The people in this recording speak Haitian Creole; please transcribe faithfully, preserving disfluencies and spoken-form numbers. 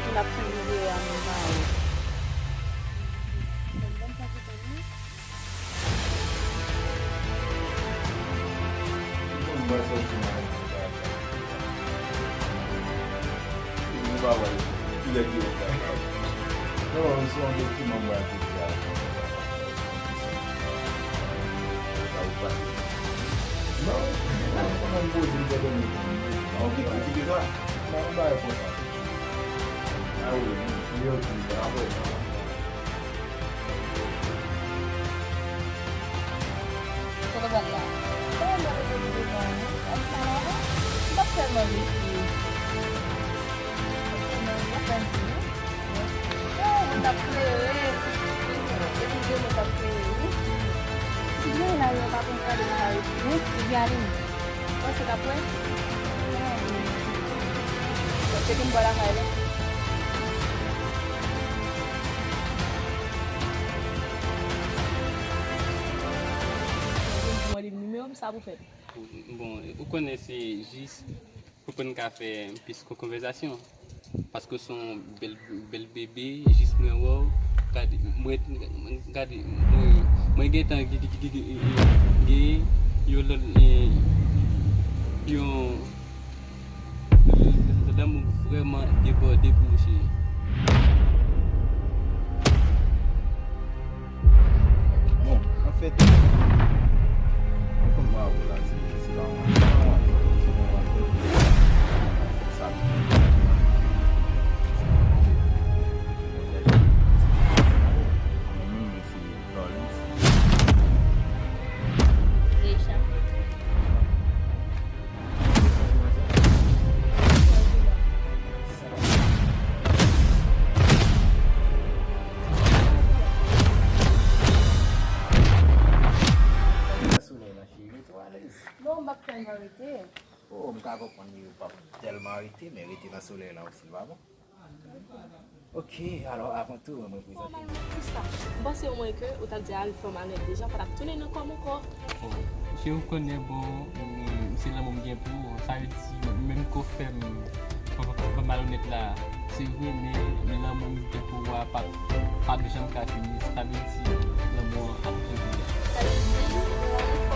N ap pi rive a moun mari. Mwen wè sa w ti mwen. Mwen pa wè kilè ki wè sa. Non, se yon dokiman mwen te fè. Sa ou pa. Non, non, kòman m poze m te konn. Ok, ok, deja. Non, m pa wè konsa. Ah oui, oui, ok, apre. Kote w pral la? Kòman m pral rete devan ou? Ou pa la, non? M t ap tèlman rete. M t ap tèlman rete. Mwen t ap klere. Epi je mwen t ap klere, wi. Ti byen la, yo pa konn gade nan la rete, wi. Epi ale. Panse l ap wè? Bon, se vin bò lakay la. Mande m nimewo m, sa pou fèt. Bon, ou konnen se jis pou, pou n ka fè plis kon-, konvèsasyon. Paske w se yon bèl, bèl bebe, jis mwen wè w, gade, mwen, gade, mwen, mwen gentan gen, gen, gen, gen yon lòt, eh, yon, lanmou vrèman debòde pou ou, cheri. Bon, anfèt, mwen konn mwen avè w la, se, se pa yon, se pa yon afè, se pa yon afè, se pa yon afè, sa. Mwen menm, mwen se Darlens. Deja. Solèy la, cheri, rete w alèz. Non, m ap tèlman rete. Oh, m ka konprann li, ou p ap tèlman rete, men rete nan solèy la osi, pa bon? Ok, alò, avan tou, mwen prezante. Nòmalman, pou sa, m panse omwen ke ou t ap di Harold fè w malonèt deja, ou pa t ap tounen nan kò m ankò. Bon, cheri, ou konnen, bon, mm, se lanmou m gen pou ou. Sa vle di, menm ke w fè m, fè m, fè m malonèt la, se vre, men, men lanmou m gen pou ou a p ap, p ap janm ka fini. Sa vle di, lanmou an ap toujou la. Sa vle di,